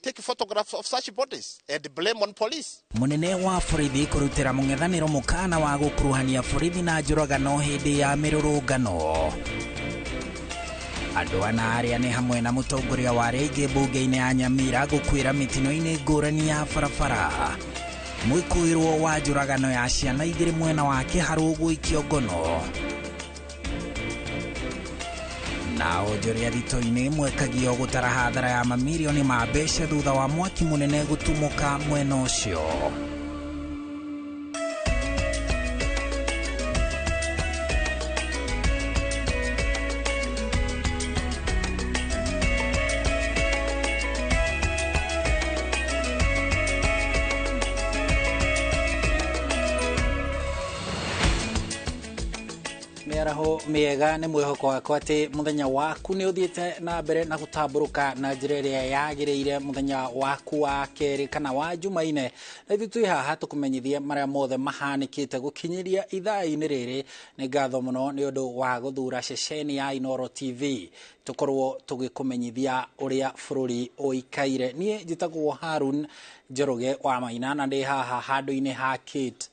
take photographs of such bodies and blame on police. Munene wa borithi kurutira mung'ethaniro mukana wa gukuruhania borithi na njũragano hindi ya mirurungano. Andũ ana arĩa nĩ hamwe na mũtongoria wa arĩa aingĩ mbunge-inĩ ya Nyamira gũkuĩra mĩtino-inĩ ngũrani ya barabara. Mwĩkũĩrwo wa njũragano ya ciana igĩrĩ mwena wa Kĩharũ gũikio ngono. Na onjoria thito-inĩ mwekagio gũtara hathara ya mamirioni ma mbeca thutha wa mwaki mũnene gũtumũka mwena ũcio. Mĩaraho mĩega nĩ mwĩhoko wakwa atĩ mũthenya waku nĩ ũthiĩte na mbere na gũtambũrũka na njĩra ĩrĩa yagĩrĩire mũthenya waku wa kerĩ kana wa Jumaine. Na ithuĩ twĩ haha tũkũmenyithie marĩa mothe mahanĩkĩte gũkinyĩria ithaa-inĩ rĩrĩ. Nĩ ngatho mũno nĩ ũndũ wa gũthura ceceni ya Inooro TV tũkorwo tũgĩkũmenyithia ũrĩa bũrũri ũikaire. Niĩ njĩtagwo Harun Njoroge wa Maina na ndĩ haha handũ-inĩ ha Kate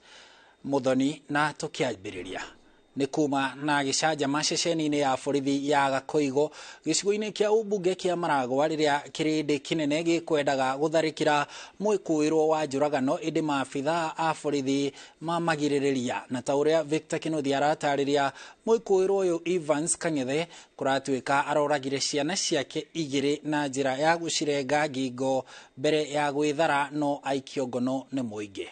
Muthoni na tũkĩambĩrĩria nĩ kuma na gĩcanjama ceceni-inĩ ya borithi ya Gakoigo gĩcigo-inĩ kĩa ũmbunge kĩa Maragwa rĩrĩa kĩrĩndĩ kĩnene gĩkwendaga gũtharĩkĩra mwĩkũĩrwo wa njũragano ĩndĩ maabithaa a borithi mamagirĩrĩria. Na ta ũrĩa Victor Kĩnuthia aratarĩria, mwĩkũĩrwo ũyũ Evans Kang'ethe kũratuĩka aroragire ciana ciake igĩrĩ na njĩra ya gũcirenga ngingo mbere ya gwĩthara no aikio ngono nĩ mũingĩ.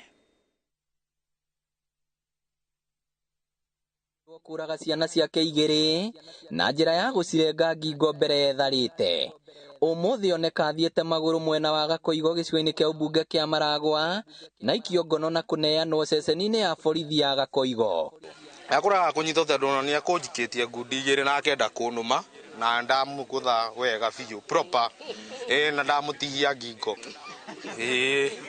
Kũraga ciana ciake igĩrĩ na njĩra ya gũcirenga ngingo mbere yetharĩte. Ũmũthĩ oneka athiĩte magũrũ mwena wa Gakoigo gĩcigo-inĩ kĩa ũmbunge kĩa Maragwa na aikio ngono na kũneanwo ceceni-inĩ ya borithi ya Gakoigo. Akũraga kũnyitwo tondũ ona nĩakũnjikĩtie ngundi igĩrĩ na akenda kũnũma na ndamũgũtha wega biũ proper, na ndamũtihia ngingo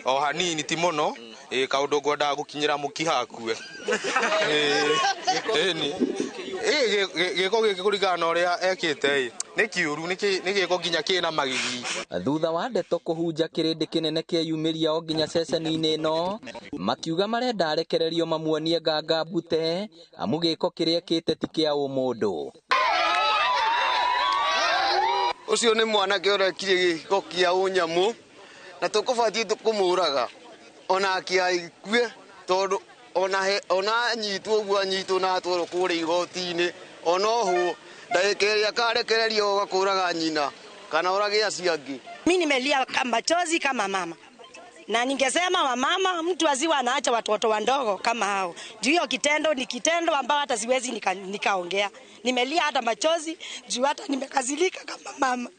o hanini ti mũno, kaũndũ ngwendaga gũkinyĩra mũkiha akue. Gĩko gĩkĩ kũringana na ũrĩa ekĩte nĩ kĩũru, nĩ gĩko nginya kĩna magigi. Thutha wa ndeto kũhunja kĩrĩndĩ kĩnene kĩeyumĩria o nginya ceceni-inĩ ĩno makiuga marenda arekererio mamuonie nganga mbute amu gĩko kĩrĩa ekĩte ti kĩa ũmũndũ. Ũcio nĩ mwanake ũrekire gĩko kĩa ũnyamũ na tũkũbatiĩ kũmũraga ona akĩakue tondũ ona anyitwo ũguo anyitwo na atwarwo kũrĩa igoti-inĩ ona ohwo ndagĩka ĩrĩa akarekererio gakũraga nyina kana orage acio angĩ. Mimi nimelia machozi kama mama, na ningesema wamama mtu aziwa anaacha watoto wandogo kama hao. Juu hiyo kitendo ni kitendo ambao hata siwezi nikaongea. Nimelia hata machozi juu hata nimekazilika kama mama.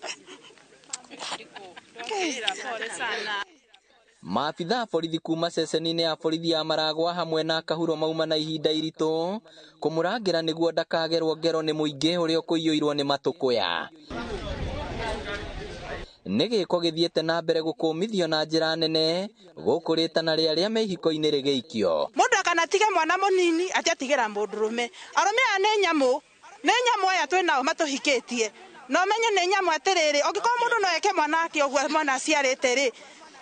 Maabithaa a borithi kuma ceceni-inĩ ya borithi ya Maragwa hamwe na Kahuro mauma na ihinda iritũ kũmũrangĩra nĩguo ndakagerwo ngero nĩ mũingĩ ũrĩa ũkũiyũirwo nĩ matũkũya. Nĩ gĩko gĩthiĩte na mbere gũkũmithio na njĩra nene gũkũ rĩtana rĩa arĩa me ihiko-inĩ rĩgĩikio. Mũndũ akanatige mwana mũnini atiatigĩra mũndũrũme. Arũme aya nĩ nyamũ, nĩ nyamũ aya twĩ nao matũhikĩtie. No menye nĩ nyamũ atĩrĩrĩ, ũngĩkorwo mũndũ no eke mwana wake ũguo mwana aciarĩte rĩ,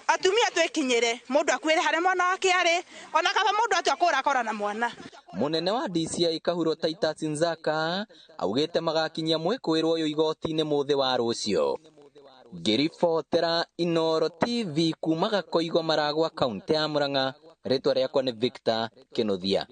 atumia twĩkinyĩre mũndũ akuĩre harĩa mwana wake arĩ, ona kaba mũndũ atua kũra akora na mwana. Mũnene wa DCI Kahuro Titus Nzaka augĩte magakinyia mwĩkũĩrwo ũyũ igoti-inĩ mũthĩ wa rũciũ. Ngĩribotera Inooro TV kuma Gakoigo Maragwa kaunti ya Murang'a, rĩtwa rĩakwa nĩ Victor Kĩnuthia.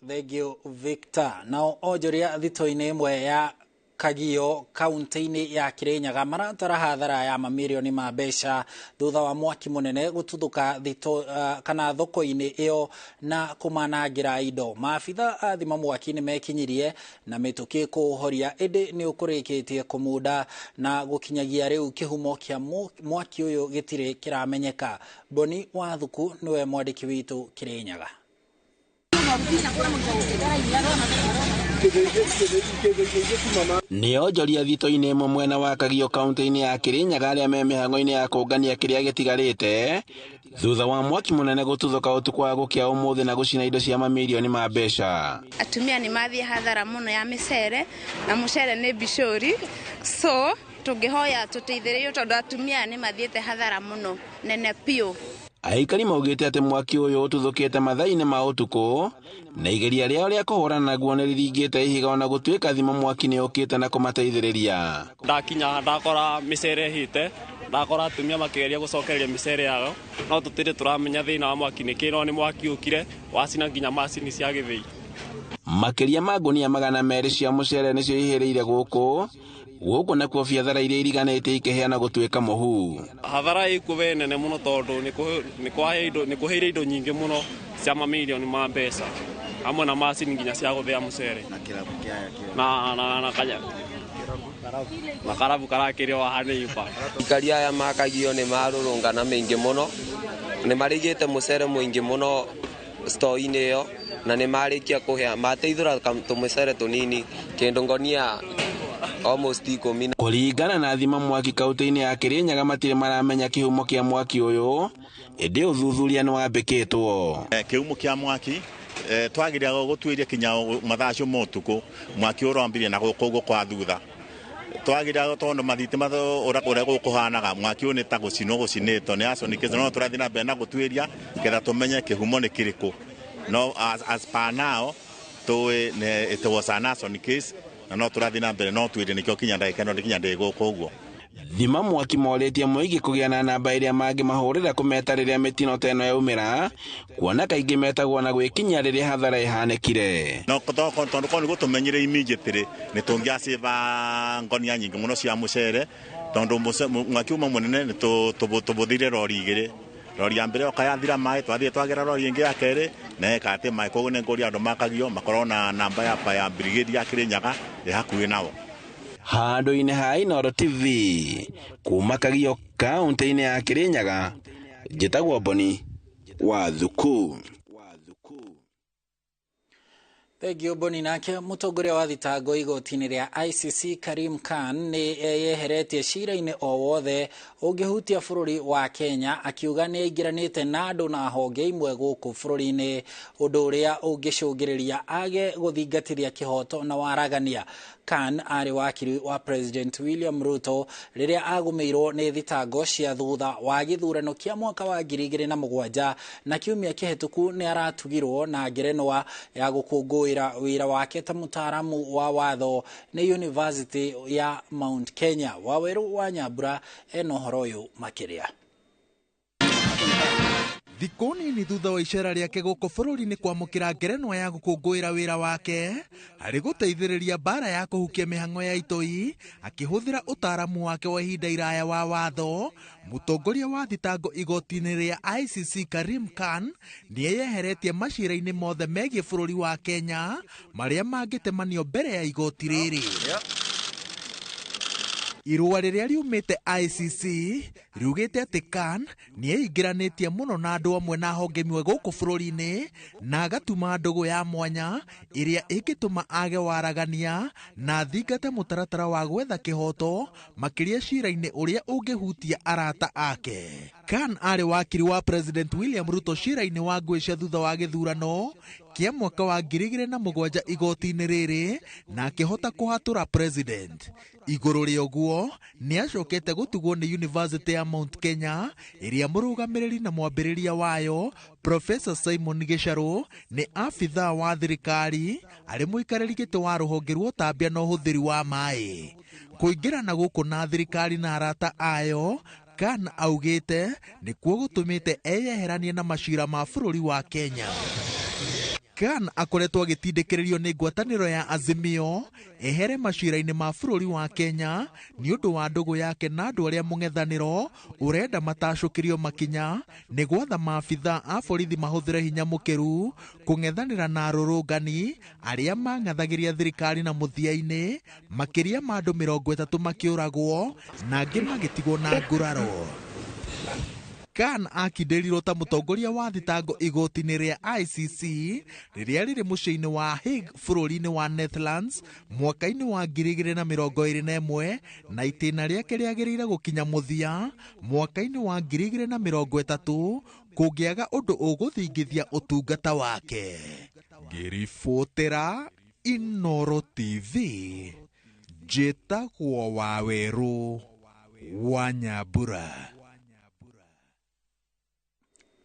Thank you Victor. Nao onjoria thito-inĩ ĩmwe ya Kagio kaunti-inĩ ya Kirinyaga maratara hathara ya mamirioni ma mbeca thutha wa mwaki mũnene gũtuthũka thito kana thoko-inĩ ĩyo na kũmanangĩra indo. Maabitha a thima mwaki nĩ mekinyirie na mĩtũkĩ kũũhoria ĩndĩ nĩ ũkũrĩkĩtie kũmunda na gũkinyagia rĩu kĩhumo kĩa mwaki ũyũ gĩtirĩ kĩramenyeka. Boni Wathuku nĩwe mwandĩki witũ Kirinyaga. Nĩ onjoria thito-inĩ ĩmwe mwena wa Kagio kaunti-inĩ ya Kirinyaga arĩa me mĩhang'o-inĩ ya kũngania kĩrĩa gĩtigarĩte thutha wa mwaki mũnene gũtuthũka ũtukũ wa gũkĩa ũmũthĩ na gũcina indo cia mamirioni ma mbeca. Atumia nĩ mathiĩ hathara mũno ya mĩcere na mũcere nĩ bicũri, so Tũngĩhoya tũteithĩrĩrio tondũ atumia nĩ mathiĩte hathara mũno nene biũ. Aikari maugĩte atĩ mwaki ũyũ ũtuthũkĩte mathaa-inĩ ma ũtukũ na igeria rĩao rĩa kũhũrana naguo nĩ rĩringĩte ihiga ona gũtuĩka thimo mwaki nĩ ũkĩte na kũmateithĩrĩria. Ndakinya ndakora mĩcere ĩhĩte, ndakora atumia makĩgeria gũcokereria mĩcere yao, no tũtirĩ tũramenya thĩna wa mwaki nĩ kĩ, no nĩ mwaki ũkire wacina nginya macini cia gĩthĩi. Makĩria ma ngunia 200 cia mũcere nĩcio ihĩrĩire gũkũ gũkũ nakuo biathara iria iriganĩte ikĩheana gũtuĩka mũhu. Hathara ĩkuo we nene mũno tondũ nĩ kũhĩire indo nyingĩ mũno cia mamirioni ma mbeca hamwe na macini nginya cia gũthĩa mũcere na karabu karakĩrĩ o haha nĩimba. Aikari aya makagio nĩ marũrũngana mĩingĩ mũno, nĩ marĩigĩte mũcere mũingĩ mũno store-inĩ ĩyo na nĩ marĩkia kũhĩa mateithũra tũmũcere tũnini kĩndũ ngonia almost 10. Kũringana na thima mwaki kaunti-inĩ ya Kirinyaga matirĩ maramenya kĩhumo kĩa mwaki ũyũ, ĩndĩ ũthuthuria nĩ wambĩkĩtwo. Kĩhumo kĩa mwaki twagĩrĩirwo gũtuĩria kinya mathaa acio ma ũtukũ mwaki ũrambirie na gũkũ ũguo kwa thutha. Twagĩrĩirwo tondũ mathitima ũrĩa gũkũhanaga mwaki ũyũ nĩ ta gũcinwo gũcinĩtwo nĩ aconikĩtwo, no tũrathiĩ na mbere na gũtuĩria ketha tũmenye kĩhumo nĩ kĩrĩkũ. No as per now tũĩ it was an arson case na no tũrathiĩ na mbere no tuĩrie nĩkĩo kinya ndagĩka ĩno kinya ndĩ gũkũ ũguo. Thima mwaki morĩtie mũingĩ kũgĩa na namba ĩrĩa mangĩmahũrĩra kũmeta rĩrĩa mĩtino ta ĩno yaumĩra, kuona kaingĩ metagwo na gwĩkinyia rĩrĩa hathara ĩhanĩkire. No tondũ korwo nĩguo tũmenyire immediately nĩ tũngĩacĩba ngonia nyingĩ mũno cia mũcere tondũ mwaki uma mũnene nĩ tũbũthĩire rori igĩrĩ. Rori ya mbere yoka yathira maĩ twathiĩ twagĩra rori ĩngĩ ya kerĩ na ĩka atĩ maĩ, koguo nĩ ngũria andũ makagio makorwo na namba ya fire brigade ya Kirinyaga ĩ hakuhĩ nao. Handũ-inĩ ha Inooro TV kuma Kagio kaunti-inĩ ya Kirinyaga, njĩtagwo Boni wa Thuku. Thengiũ Boni. Nake mũtongoria wa thitango igoti-inĩ rĩa ICC Karim Khan nĩ eyeheretie cira-inĩ o wothe ũngĩhutia bũrũri wa Kenya, akiuga nĩ aingĩranĩte na andũ na honge imwe gũkũ bũrũri-inĩ, ũndũ ũrĩa ũngĩcũngĩrĩria age gũthingatithia kĩhoto na waragania. Khan arĩ wakiri wa President William Ruto rĩrĩa agũmĩirwo nĩ thitango cia thutha wa gĩthurano kĩa mwaka wa 2007 na kiumia kĩhĩtũku nĩ aratugirwo na ngerenwa ya gũkũngũĩra wĩra wake ta mũtaaramu wa watho nĩ University ya Mount Kenya. Wawerũ wa Nyambura ena ũhoro ũyũ makĩria. Thikũ nini thutha wa icera rĩake gũkũ bũrũri-inĩ kwamũkĩra ngerenwa ya gũkũngũĩra wĩra wake harĩ gũteithĩrĩria mbara ya kũhukia mĩhang'o ya itoi akĩhũthĩra ũtaaramu wake wa ihinda iraya wa watho, mũtongoria wa thitango igoti-inĩ rĩa ICC Karim Khan nĩeyeheretie macira-inĩ mothe megiĩ bũrũri wa Kenya marĩa mangĩtemanio mbere ya igoti rĩrĩ. Irũa rĩrĩa riumĩte ICC riugĩte atĩ Khan nĩeingĩranĩtie mũno na andũ amwe na honge imwe gũkũ bũrũri-inĩ na agatuma ndũgũ ya mwanya ĩrĩa ĩngĩtũma age waragania na athingate mũtaratara wa gwetha kĩhoto makĩria cira-inĩ ũrĩa ũngĩhutia arata ake. Khan arĩ wakiri wa President William Ruto cira-inĩ wa ngũĩ cia thutha wa gĩthurano kĩa mwaka wa 2007 igoti-inĩ rĩrĩ na akĩhota kũhatũra president. Igũrũ rĩa ũguo nĩacokete gũtugwo nĩ University ya Mount Kenya ĩrĩa mũrũgamĩrĩri na mwambĩrĩria wayo Professor Simon Gicharu nĩ abithaa wa thirikari arĩ mũikarĩri gĩtĩ wa rũhonge rwa ũtambia na ũhũthĩri wa maĩ. Kũingĩrana gũkũ na thirikari na arata ayo, Khan augĩte nĩkuo gũtũmĩte eyeheranie na macira ma bũrũri wa Kenya. Khan akoretwo agĩtindĩkĩrĩrio nĩ ngwatanĩro ya Azimio ehere macira-inĩ ma bũrũri wa Kenya nĩ ũndũ wa ndũgũ yake na andũ arĩa mũng'ethanĩro ũrenda matacũkĩrio makinya nĩ gwatha maabithaa a borithi mahũthĩre hinya mũkĩru kũng'ethanĩra na arũrũngani arĩa mang'athagĩria thirikari na mũthia-inĩ makĩria ma andũ 30 makĩũragwo na angĩ magĩtigwo na nguraro. Khan akindĩrirwo ta mũtongoria wa thitango igoti-inĩ rĩa ICC rĩrĩa rĩrĩ mũciĩ-inĩ wa Hague bũrũri-inĩ wa Netherlands mwaka-inĩ wa 2021 na itĩna rĩake rĩagĩrĩire gũkinya mũthia mwaka-inĩ wa 2030 kũngĩaga ũndũ ũgũthingithia ũtungata wake. Ngĩribotera Inooro TV, Njĩtagwo Wawerũ wa Nyambura.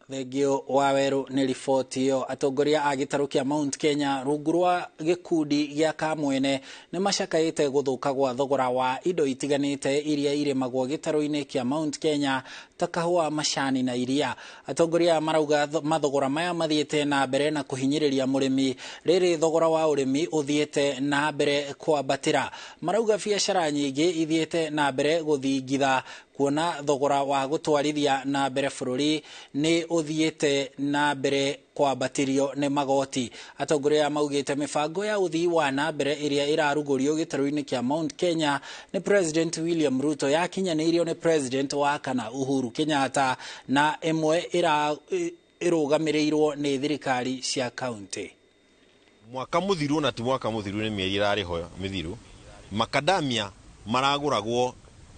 Thengio Wawerũ nĩ riboti ĩyo. Atongoria a gĩtarũ kĩa Mount Kenya rungu rwa gĩkundi gĩa Kamwene nĩ macakaĩte gũthũka gwa thogora wa indo itiganĩte iria irĩmagwo gĩtarũ-inĩ kĩa Mount Kenya ta kahũa, macani na iria. Atongoria aya marauga mathogora maya mathiĩte na mbere na kũhinyĩrĩria mũrĩmi rĩrĩ thogora wa ũrĩmi ũthiĩte na mbere kwambatĩra. Marauga biacara nyingĩ ithiĩte na mbere gũthingitha kuona thogora wa gũtwarithia na mbere bũrũri nĩ ũthiĩte na mbere kwambatĩrio nĩ magoti. Atongoria aya maugĩte mĩbango ya ũthii wa na mbere ĩrĩa ĩrarugũrio gĩtarũ-inĩ kĩa Mount Kenya nĩ President William Ruto yakinyanĩirio nĩ President wa kana Uhuru Kenyatta na ĩmwe ĩrũgamĩrĩirwo nĩ thirikari cia kaunti. Mwaka mũthiru na ti mwaka mũthiru nĩ mĩeri ĩrarĩ ho mĩthiru, makadamia maragũragwo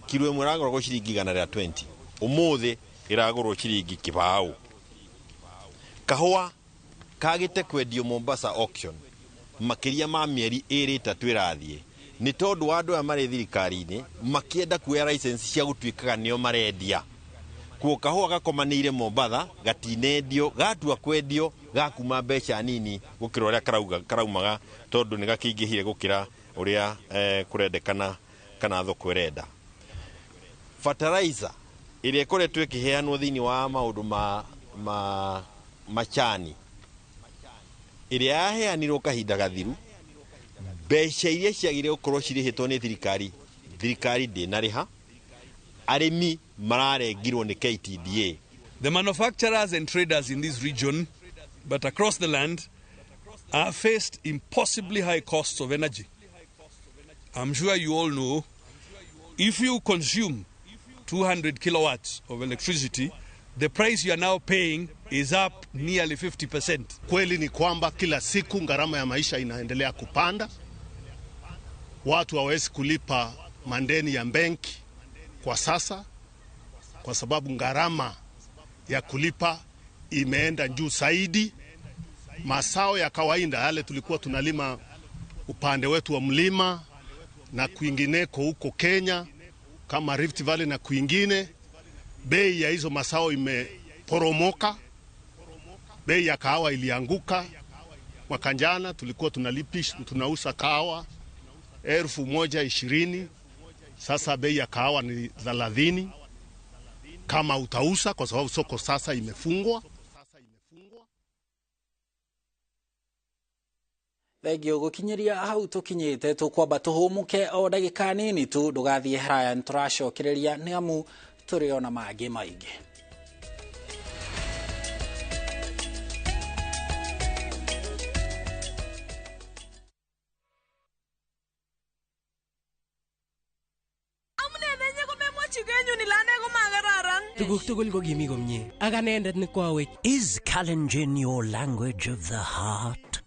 kiro ĩmwe ĩragũragwo ciringi 120, ũmũthĩ ĩragũrwo ciringi 20. Kahũa kagĩte kwendio Mombasa auction makĩria ma mĩeri 2 3 ĩrathiĩ nĩ tondũ wa andũ aya marĩ thirikari-inĩ makĩenda kuoya license cia gũtuĩkaga nĩo marendia. Kuo kahũa gakomanĩire Mombatha gatinendio, gatua kwendio gakuma mbeca nini gũkĩra ũrĩa karaumaga tondũ nĩ gakĩingĩhire gũkĩra ũrĩa kũrendekana kana thoko ĩrenda. Fertilizer ĩrĩa ĩkoretwo ĩkĩheanwo thĩinĩ wa maũndũ ma macani ĩrĩa yaheanirwo kahinda gathiru, mbeca iria ciagĩrĩire gũkorwo cirĩhĩtwo nĩ thirikari, thirikari ndĩnarĩha, arĩmi mararengirwo nĩ KTDA. The manufacturers and traders in this region, but across the land, are faced impossibly high costs of energy. I'm sure you all know, if you consume 200 kilowatts of electricity, the price you are now paying is up nearly 50%. Kweli ni kwamba kila siku gharama ya maisha inaendelea kupanda. Watu hawawezi kulipa mandeni ya benki kwa sasa kwa sababu gharama ya kulipa imeenda juu zaidi. Masao ya kawaida yale tulikuwa tunalima upande wetu wa mlima na kwingineko huko Kenya kama Rift Valley na kwingine, bei ya hizo masao imeporomoka. Bei ya kahawa ilianguka. Mwaka jana tulikuwa tunauza kahawa 1,020. Sasa bei ya kahawa ni 30 kama utauza, kwa sababu soko sasa imefungwa. Thengio gukinyiria hau tukinyite tukwamba tuhumuke o ndagika nini tu, ndugathie haraya, nituracokereria ni amu turi ona mangi maingi. Tuguk tugul ko kimi komie ak anendet ne kwawech. Is Kalenjin your language of the heart?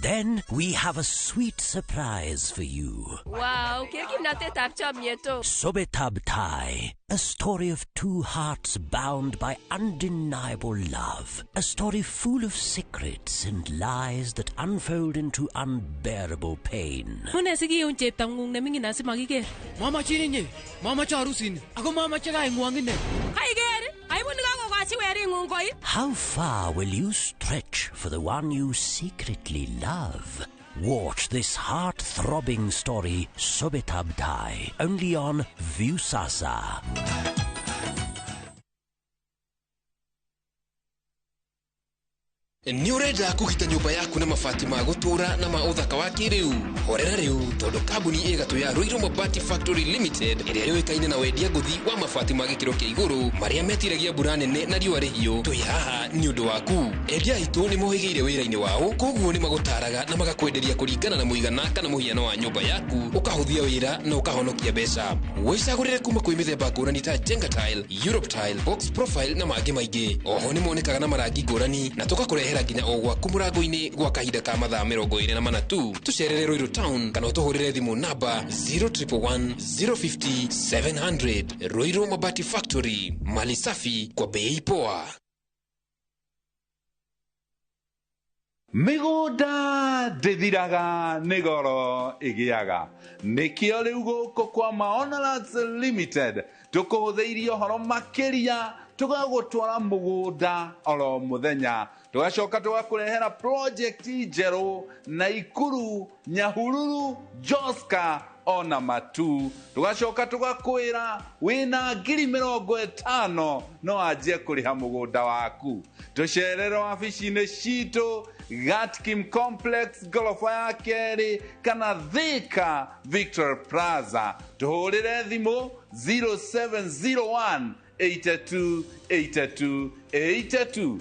Then we have a sweet surprise for you. Wow, kimnatetab chomyet o. Sobetab Tai, a story of two hearts bound by undeniable love. A story full of secrets and lies that unfold into unbearable pain. Mune sikiun cheptang'ung neming'in asimakiker. Mamachin inye, mamache arusini, ako mamache kaing'wong ine. Kaiker, aibu nikakokochi wering'ung koip. How far will you stretch for the one you secretly love? Watch this heart-throbbing story, Sobetab Tai, only on Viusasa. Nĩ ũrenda kũgita nyũmba yaku na mabati ma gũtũũra na ma ũthaka wa kĩrĩu? Horera rĩu tondũ kambuni ĩgatũ ya Ruiru Mabati Factory Limited ĩrĩa yũĩkaine na wendia ngũthi wa mabati ma gĩkĩro kĩa igũrũ marĩa metiragia mbura nene na riũa rĩhiũ, twĩ haha nĩ ũndũ waku. Endia aitũ nĩ mohĩgĩire wĩra-inĩ wao, koguo nĩ magũtaraga na magakwenderia kũringana na mũigana kana mũhiano wa nyũmba yaku, ũkahũthia wĩra na ũkahonokia mbeca. Wĩcagũrĩre kuma kwĩ mĩthemba ngũrani ta Jenga Tile, Europe Tile, Box Profile na mangĩ maingĩ. Oho nĩ monekaga na marangi ngũrani na tũgakũrehera nginya o gwaku mũrango-inĩ gwa kahinda ka mathaa 24 tu. Tũcerere Ruiru Town kana ũtũhũrĩre thimũ namba 0111 050 700. Ruiru Mabati Factory, mali safi kwa bei poa. Mĩgũnda ndĩthiraga nĩ goro ĩgĩaga nĩkĩo rĩu gũkũ kwa Maono Lands Limited tũkũhũthĩirie ũhoro makĩria tũgagũtwara mũgũnda oro mũthenya tũgacoka tũgakũrehera project njerũ Naikuru Nyahururu Joska ona Matu tũgacoka tũgakwĩra wĩna 50,000 no anjie kũrĩha mũgũnda waku tũcerere wabici-inĩ citũ Gatkim Complex goroba ya kerĩ kana Thika Victor Plaza tũhũrĩre thimũ 0701 82 82 82.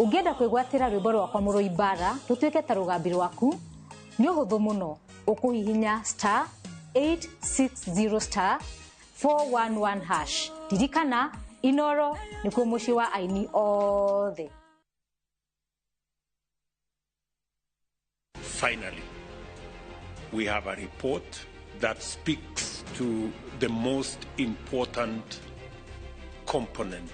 Ũngĩenda kwĩgwatĩra rwĩmbo rwakwa mũrũi mbara rũtuĩke ta rũgambi rwaku nĩ ũhũthũ mũno ũkũhihinya star 860 star 411 hash. Ririkana Inoro nĩkuo mũciĩ wa aini othe. Finally, we have a report that speaks to the most important component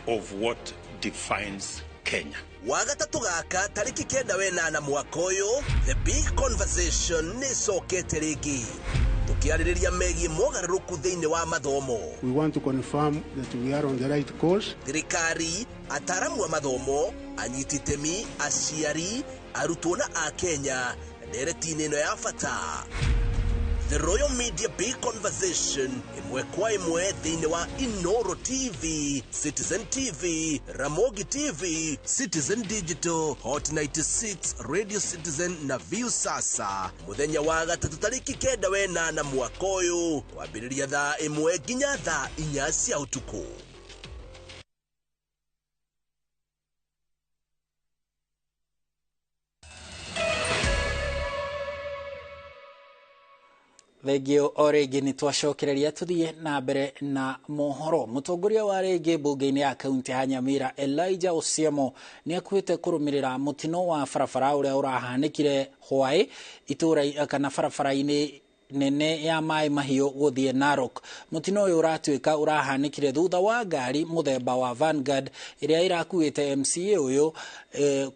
of what defines Kenya. Wagatatu gaka tariki 9 wenana mwaka ũyũ, The Big Conversation nĩ ĩcokete rĩngĩ tũkĩarĩrĩria megiĩ mogarũrũku thĩinĩ wa mathomo. We want to confirm that we are on the right course. Thirikari, ataaramu a mathomo, anyiti itemi, aciari, arutwo na akenya ndereti-inĩ ĩno ya bata. The Royal Media Big Conversation ĩmwe kwa ĩmwe thĩinĩ wa Inoro TV, Citizen TV, Ramogi TV, Citizen Digital, Hot 96, Radio Citizen na View Sasa mũthenya wa gatatũ tarĩki 9 wenana mwaka ũyũ kwambĩrĩria thaa 1 nginya thaa 4 cia ũtukũ. Thengio o rĩngĩ nĩ twacokereria tũthiĩ na mbere na mohoro. Mũtongoria wa rĩngĩ mbunge-inĩ ya kaunti ya Nyamira Elijah Osiemo nĩ akuĩte kũrũmĩrĩra mũtino wa barabara ũrĩa ũrahanĩkire hwaĩ itũũra kana barabara-inĩ nene ya Maĩ Mahiũ gũthiĩ Narok. Mũtino ũyũ ũratuĩka ũrahanĩkire thutha wa ngari mũthemba wa Vanguard ĩrĩa ĩrakuĩte MCA ũyũ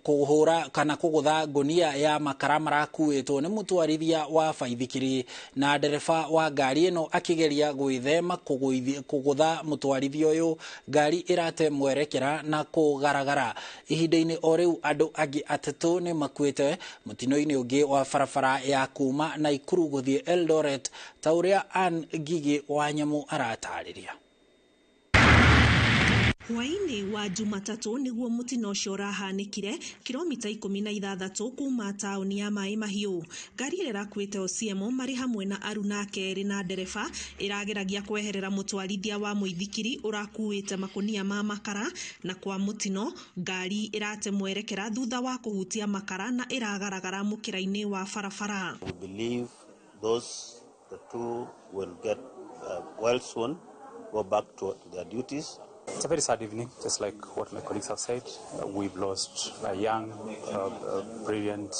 kũhũra kana kũgũtha ngũnia ya makara marakuĩtwo nĩ mũtwarithia wa baithikiri na ndereba wa ngari ĩno akĩgeria gwĩthema kũgũtha mũtwarithia ũyũ ngari ĩrate mwerekera na kũgaragara. Ihinda-inĩ o rĩu andũ angĩ atatũ nĩ makuĩte mũtino-inĩ ũngĩ wa barabara ya kuma Naikuru gũthiĩ Eldoret ta ũrĩa Ann Ngigi wa Nyamu aratarĩria. Hwaĩ-inĩ wa Jumatatũ nĩguo mũtino ũcio ũrahanĩkire kilomita 16 kuma taũni ya Maĩ Mahiũ. Ngari ĩrĩa ĩrakuĩte Osiemo marĩ hamwe na aruna ake erĩ na ndereba ĩrageragia kweherera mũtwarithia wa mũithikiri ũrakuĩte makũnia ma makara, na kwa mũtino ngari ĩrate mwerekera thutha wa kũhutia makara na ĩragaragara mũkĩra-inĩ wa barabara. We believe those the two will get well soon, go back to their duties. It's a very sad evening, just like what my colleagues have said. We've lost a young, brilliant,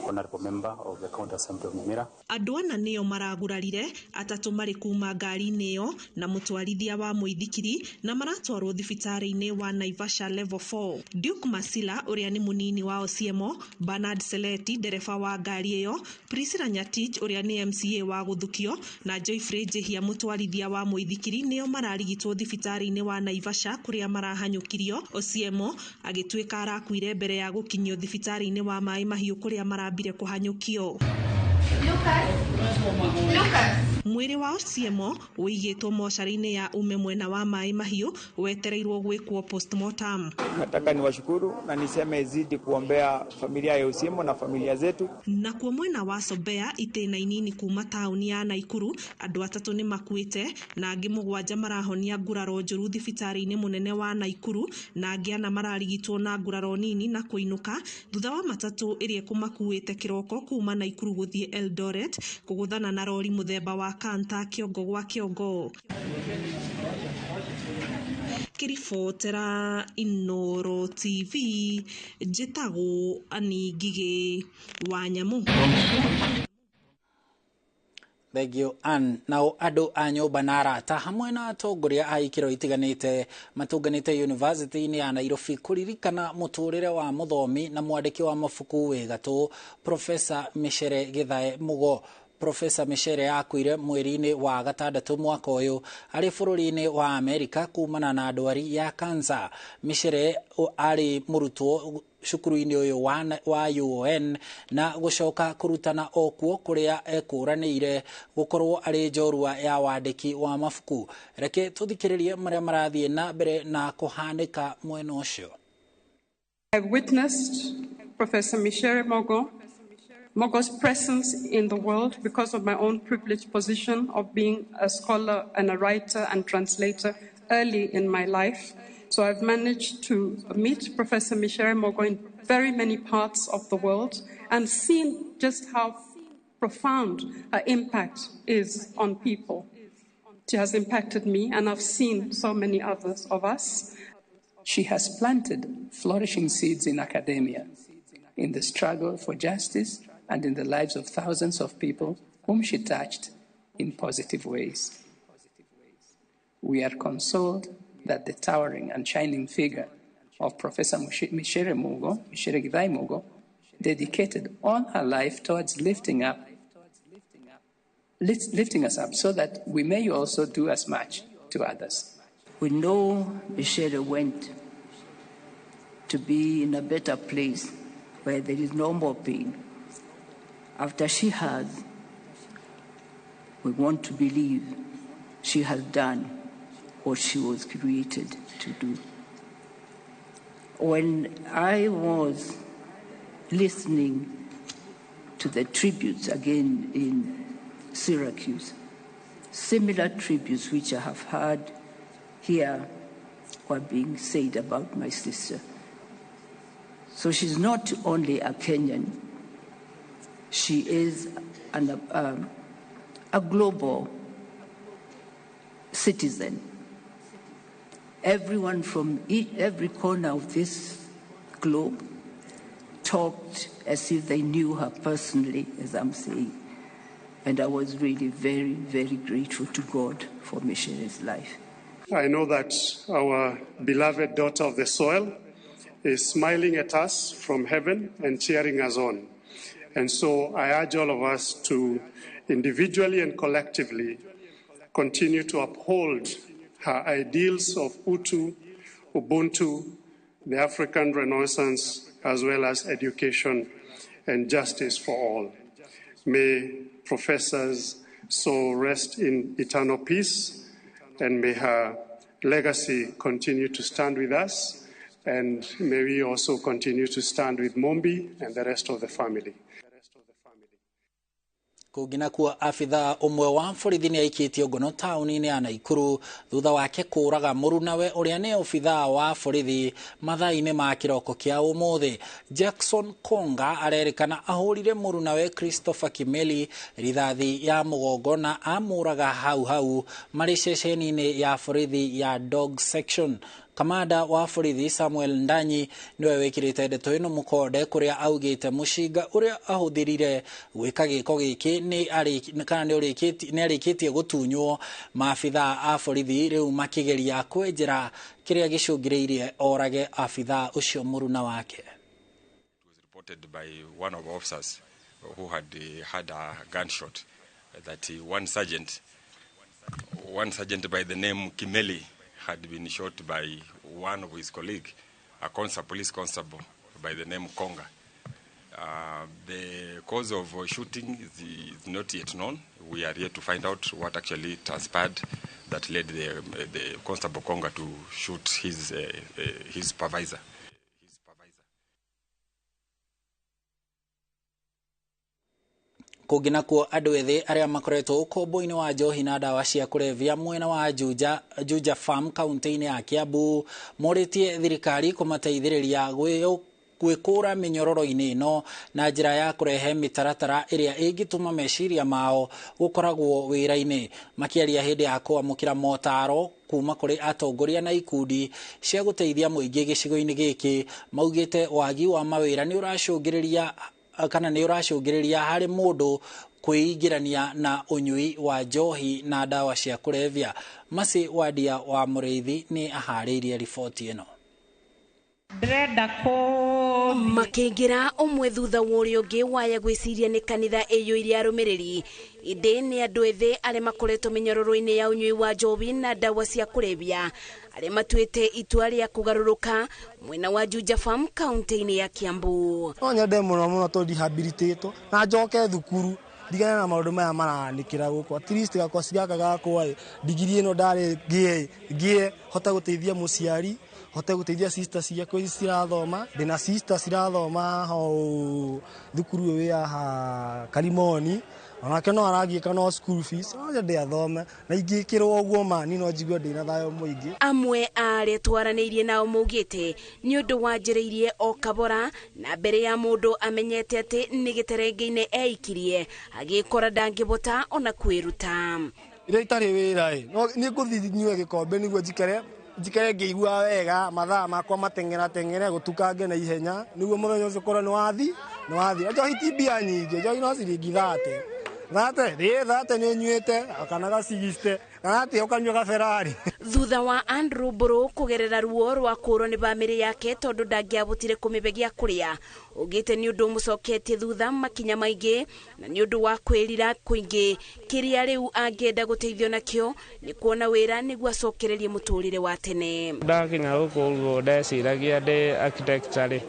honorable member of the County Assembly of Nyamira. Andũ ana nĩo maragurarire, atatũ marĩ kuma ngari-inĩ ĩyo na mũtwarithia wa mũithikiri na maratwarwo thibitarĩ-inĩ wa Naivasha level 4. Duke Masila ũrĩa nĩ mũnini wa Osiemo, Bernard Seleti ndereba wa ngari ĩyo, Priscilla Nyatich ũrĩa nĩ MCA wa Gũthukio na Joyfrey Njihia mũtwarithia wa mũithikiri nĩo mararigitwo thibitarĩ-inĩ wa Naivasha kũrĩa marahanyũkirio. Osiemo agĩtuĩka arakuire mbere ya gũkinyio thibitarĩ-inĩ wa Maĩ Mahiũ kũrĩa marambire kũhanyũkio. Mwĩrĩ wa Osiemo ũigĩtwo mocarĩ-inĩ ya ume mwena wa Maĩ Mahiũ wetereirwo gwĩkwo postmortem. Nataka niwashukuru na niseme zidi kuombea familia ya Osiemo na familia zetu. Nakuo mwena wa Sobea itĩna inini kuma taũni ya Naikuru andũ atatũ nĩ makuĩte na angĩ 7 marahonia nguraro njũru thibitarĩ-inĩ mũnene wa Naikuru na angĩ 4 mararigitwo na nguraro nini na kũinũka thutha wa matatũ ĩrĩa ĩkũmakuĩte kĩroko kuma Naikuru gũthiĩ Eldoret kũgũthana na rori mũthemba wa Kanta kĩongo gwa kĩongo. Ngĩribotera Inooro TV njĩtagwo Annie Ngigĩ wa Nyamu. Thank you, Ann. Nao andũ a nyũmba na arata hamwe na atongoria a ikĩro itiganĩte matũnganĩte University-inĩ ya Nairobi kũririkana mũtũrĩre wa mũthomi na mwandĩki wa mabuku wĩ gatũ Professor Micere Githae Mugo. Professor Micere akuire mweri-inĩ wa gatandatũ mwaka ũyũ arĩ bũrũri-inĩ wa Amerika kumana na ndwari ya kansa. Micere arĩ mũrutwo cukuru-inĩ ũyũ wa UON na gũcoka kũrutana o kuo kũrĩa ekũranĩire gũkorwo arĩ njorua ya wandĩki wa mabuku. Reke tũthikĩrĩrie marĩa marathiĩ na mbere na kũhanĩka mwena ũcio. I've witnessed Professor Micere Mugo's presence in the world because of my own privileged position of being a scholar and a writer and translator early in my life. So I've managed to meet Professor Micere Mugo in very many parts of the world and seen just how profound her impact is on people. She has impacted me, and I've seen so many others of us. She has planted flourishing seeds in academia, in the struggle for justice, and in the lives of thousands of people whom she touched in positive ways. We are consoled that the towering and shining figure of Professor Micere Githae Mugo, dedicated all her life towards lifting us up so that we may also do as much to others. We know Micere went to be in a better place where there is no more pain. After she has, we want to believe she has done what she was created to do. When I was listening to the tributes again in Syracuse, similar tributes which I have heard here were being said about my sister. So she's not only a Kenyan, she is a global citizen. Everyone from every corner of this globe talked as if they knew her personally, as I'm saying. And I was really very, very grateful to God for Michere's life. I know that our beloved daughter of the soil is smiling at us from heaven and cheering us on. And so I urge all of us to individually and collectively continue to uphold her ideals of Utu, Ubuntu, the African Renaissance, as well as education and justice for all. May Professor's soul rest in eternal peace, and may her legacy continue to stand with us, and may we also continue to stand with Mombi and the rest of the family. Kũngĩ nakuo abithaa ũmwe wa borithi nĩ aikĩtio ngono taũni-inĩ ya Naikuru thutha wake kũraga mũrunawe ũrĩa nĩ obithaa wa borithi mathaa-inĩ ma kĩroko kĩa ũmũthĩ. Jackson Konga arerĩkana ahũrire mũrunawe Christopher Kimeli rithathi ya mũgongo na amũraga hau hau marĩ ceceni-inĩ ya borithi ya Dog Section. Kamanda wa borithi Samuel Ndanyi niwe wikirite ndeto ĩno mũkonde kũrĩa augĩte mũcinga ũrĩa ahũthĩrire gwĩka gĩko gĩkĩ nĩ arĩkĩtie gũtunywo. Maabithaa a borithi rĩu makĩgeria kwenjera kĩrĩa gĩcũngĩrĩirie orage abithaa ũcio mũruna wake. It was reported by one of our officers who had had a gunshot that one sergeant by the name Kimeli had been shot by one of his colleagues, a police constable by the name Konga. The cause of shooting is not yet known. We are yet to find out what actually transpired that led the constable Konga to shoot his supervisor. Kũngĩ nakuo andũ ethĩ arĩa makoretwo ũkombo-inĩ wa njohi na ndawa cia kũrebia mwena wa Juja Farm kaunti-inĩ ya Kiambu morĩtie thirikari kũmateithĩrĩria gwĩkũra mĩnyororo-inĩ ĩno na njĩra ya kũrehe mĩtaratara ĩrĩa ĩngĩtũma meciria mao gũkoragwo wĩra-inĩ. Makĩaria hĩndĩ ya kwamũkĩra motaro kuma kũrĩ atongoria na ikundi cia gũteithia mũingĩ gĩcigo-inĩ gĩkĩ, maugĩte wagi wa mawĩra nĩ ũracũngĩrĩria kana nĩ ũracũngĩrĩria harĩ mũndũ kwĩingĩrania na ũnyui wa njohi na ndawa cia kũrebia. Masi Wadia wa Mũrĩithi nĩ aharĩirie riboti ĩno. Ndĩrenda kũ makĩingĩra ũmwe thutha wa ũrĩa ũngĩ waya gwĩciria nĩ kanitha ĩiyũire arũmĩrĩri, ĩndĩ nĩ andũ ethĩ arĩa makoretwo mĩnyororo-inĩ ya ũnyui wa njohi na ndawa cia kũrebia arĩa matuĩte itua rĩa kũgarũrũka mwena wa Juja Farm kaunti-inĩ ya Kiambu. No nyende mũno mũno tũ rehabilitate na njoke thukuru ndigane na maũndũ maya maranikĩra gũkũ, at least gakoci gaka gakwa ĩ ndigiri ĩno ndarĩ ngĩe hote gũteithia mũciari, hote gũteithia sister ciakwa ici cirathoma. Ndĩna sister cirathoma hau thukuru ũyũ wĩ haha Karimoni, onake no aragiĩka no school fees, no nyende athome na ingĩkĩrwo ũguo ma niĩ no njigue ndĩna thayũ mũingĩ. Amwe a arĩa twaranĩirie nao maugĩte nĩ ũndũ wanjĩrĩirie o kabora na mbere ya mũndũ amenyete atĩ nĩ gĩterenge-inĩ eikirie agĩkora ndangĩbota ona kwĩruta. Rĩrĩa itarĩ wĩra ĩ no nĩ ngũthiĩ nyue gĩkombe nĩguo njikare ngĩigua wega, mathaa makwa mateng'era teng'ere gũtukange na ihenya nĩguo mũthenya ũcio ũkorwo nĩ wathi. Njohi ti mbia nyingĩ, njohi no ciringi 30 30 nĩ nyuĩte kana ga 60 kana atĩa ũkanyua ga Ferrari. Thutha wa Andrew Mburu kũgerera ruo rwa kũũrwo nĩ bamĩrĩ yake tondũ ndangĩabotire kũmĩbe gĩa kũrĩa, ugĩte nĩ ũndũ ũmũcoketie thutha makinya maingĩ na nĩ ũndũ wa kwĩrira kũingĩ. Kĩrĩa rĩu angĩenda gũteithio nakĩo nĩ kuona wĩra nĩguo acokererie mũtũrĩre wa tene. Ndakinya gũkũ ũguo ndeciragia ndĩ architecture rĩ,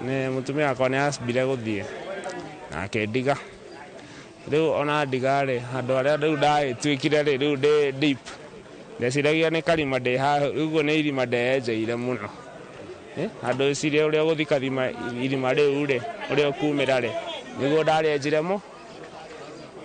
nĩ mũtumia wakwa nĩ acambire gũthiĩ na akĩndiga. Rĩu ona ndiga rĩ, andũ arĩa rĩu ndagĩtuĩkire rĩ, rĩu ndĩ deep ndeciragia nĩ karima ndĩ haha, rĩu ũguo nĩ irima ndeyenjeire mũno. Andũ eciria ũrĩa ũgũthiĩ karima irima rĩu rĩ, ũrĩa ũkumĩra rĩ, nĩguo ndarĩenjire mũ.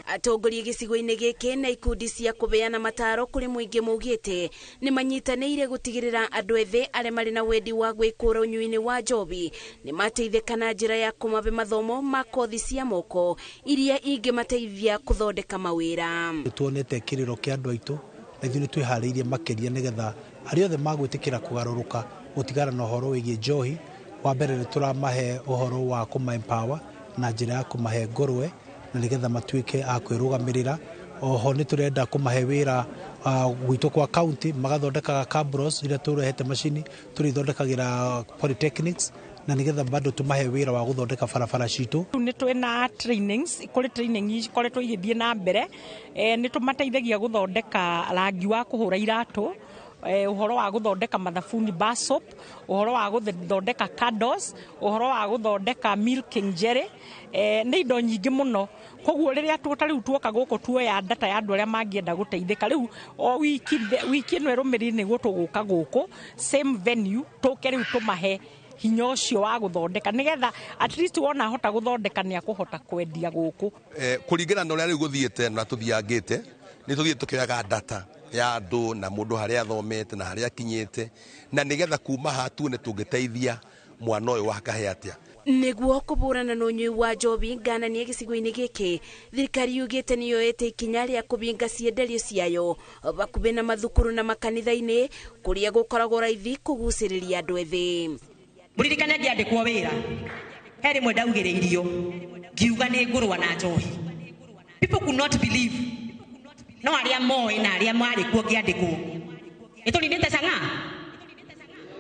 Atongoria gĩcigo-inĩ gĩkĩ na ikundi cia kũbeana mataro kũrĩ mũingĩ maugĩte nĩ manyitanĩire gũtigĩrĩra andũ ethĩ arĩa marĩ na wendi wa gwĩkũra ũnyui-inĩ wa njohi nĩ mateithĩka na njĩra ya kũmabe mathomo ma kothi cia moko iria ingĩmateithia kũthondeka mawĩra. Tuonete kĩrĩro kĩa andũ aitũ na ithuĩ nĩ twĩharĩirie makĩria nĩgetha arĩa othe magwĩtĩkĩra kũgarũrũka gũtigana na ũhoro wĩgiĩ njohi. Wa mbere nĩ tũramahe ũhoro wa kũma empower na njĩra ya kũmahe ngũrwe na nĩgetha matuĩke a kwĩrũgamĩrĩra. Oho nĩ tũrenda kũmahe wĩra gwitũ kwa county, magathondekaga cabros iria tũrehete macini tũrĩthondekagĩra polytechnics na nĩgetha bado tũmahe wĩra wa gũthondeka barabara citũ. Nĩ twĩna trainings, kũrĩ training ikoretwo igĩthiĩ na mbere, nĩ tũmateithagia gũthondeka rangi wa kũhũra iratũ, ũhoro wa gũthondeka mathabuni bar soap, ũhoro wa gũthondeka candles, ũhoro wa gũthondeka milking jelly, nĩ indo nyingĩ mũno. Koguo rĩrĩa ta rĩu tuoka gũkũ tuoya data ya andũ arĩa mangĩenda gũteithĩka, rĩu o wiki ĩno ĩrũmĩrĩire nĩguo tũgũka gũkũ same venue tũke rĩu tũmahe hinya ũcio wa gũthondeka nĩgetha at least wona ahota gũthondeka nĩ akũhota kwendia gũkũ. Kũringana na ũrĩa rĩu gũthiĩte na tũthiangĩte, nĩ tũthiĩte tũkĩoyaga data ya andũ na mũndũ harĩa athomete na harĩa akinyĩte, na nĩgetha kuma haha tuone tũngĩteithia mwana ũyũ wa kahe atĩa. Nĩguo kũbũrana na ũnyui wa njohi ngananie gĩcigo-inĩ gĩkĩ, thirikari yugĩte nĩ yoete ikinya rĩa kũbinga cienderio ciayo bakuhĩ na mathukuru na makanitha-inĩ kũrĩa gũkoragwo raithi kũgucĩrĩria andũ ethĩ. Mũririkane ngĩandĩkwo wĩra he rĩmwe ndaugĩrĩirio ngiuga nĩ ngũrũa na njohi. People could not believe, no arĩa moĩ na arĩa marĩ kuo ngĩandĩkwo. Nĩ tũninĩte chang'aa?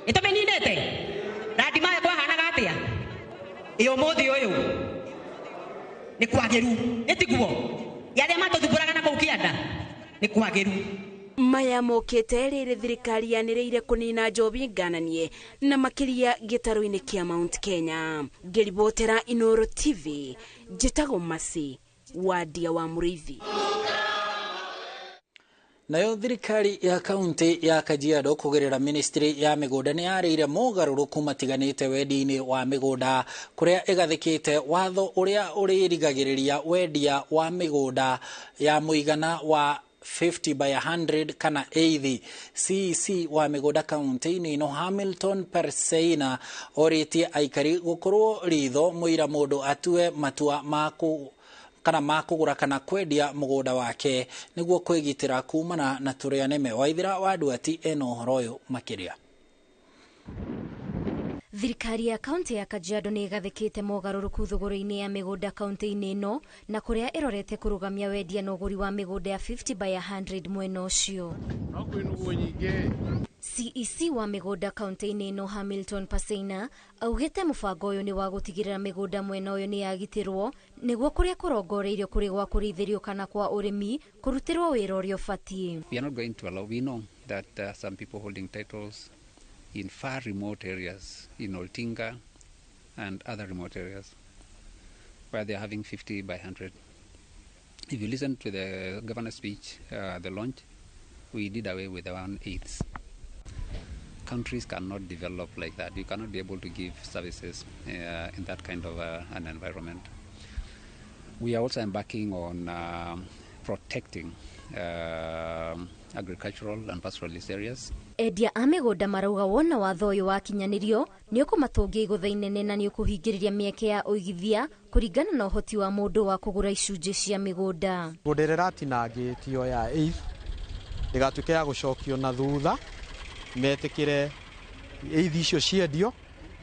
Nĩ tũmĩninĩte? Randi maya kwahanaga atĩa? Ĩ ũmũthĩ ũyũ nĩ kwagĩru, nĩ tiguo? Arĩa matũthumbũraga na kũu kĩanda nĩ kwagĩru. Maya mokĩte rĩrĩ thirikari yanĩrĩire kũnina njohi ngananie na makĩria gĩtarũ-inĩ kĩa Mount Kenya. Ngĩribotera Inooro TV, njĩtagwo Masi Wadia wa Mũrĩithi. Nayo thirikari ya kaunti ya Kajiado kũgerera ministry ya mĩgũnda nĩ yarĩire mogarũrũku matiganĩte wendi-inĩ wa mĩgũnda kũrĩa ĩgathĩkĩte watho ũrĩa ũrĩrigagĩrĩria wendia wa mĩgũnda ya mũigana wa 50 by 100 kana eithi. CEC wa mĩgũnda kaunti-inĩ ĩno Hamilton Perseina orĩtie aikari gũkorwo ritho mũira mũndũ atue matua ma kana makũgũra kana kwendia mũgũnda wake nĩguo kwĩgitĩra kumana na tũrĩa nĩme. Waithira wa Nduati ena ũhoro ũyũ makĩria. Thirikari ya kaunti ya Kajiado nĩ ĩgathĩkĩte mogarũrũku thogora-inĩ ya mĩgũnda kaunti-inĩ ĩno na kũrĩa ĩrorete kũrũgamia wendia na ũgũri wa mĩgũnda ya 50 by 100 mwena ũcio. CEC wa mĩgũnda kaunti-inĩ ĩno Hamilton Paseina augĩte mũbango ũyũ nĩ wa gũtigĩrĩra mĩgũnda mwena ũyũ nĩ yagitĩrwo nĩguo kũrĩa kũrongoreirio kũrĩ gwa kũrĩithĩrio kana kwa ũrĩmi kũrutĩrwo wĩra ũrĩa ũbatiĩ. We are not going to allow, we know that there are some people holding titles in far remote areas, in Oltinga and other remote areas, where they are having 50 by 100. If you listen to the governor's speech, the launch, we did away with the 1/8. Countries cannot develop like that. You cannot be able to give services in that kind of an environment. We are also embarking on protecting agricultural and pastoralist areas. Endia a mĩgũnda marauga wona watho ũyũ wakinyanĩrio nĩ ũkũmatũngia igũtha inene na nĩ ũkũhingĩrĩria mĩeke ya ũigithia kũringana na ũhoti wa mũndũ wa kũgũra icunjĩ cia mĩgũnda. Mĩgũnda ĩrĩa ĩratinangĩtio ya eighth ndĩgatuĩke ya gũcokio na thutha, metĩkĩre eighth icio ciendio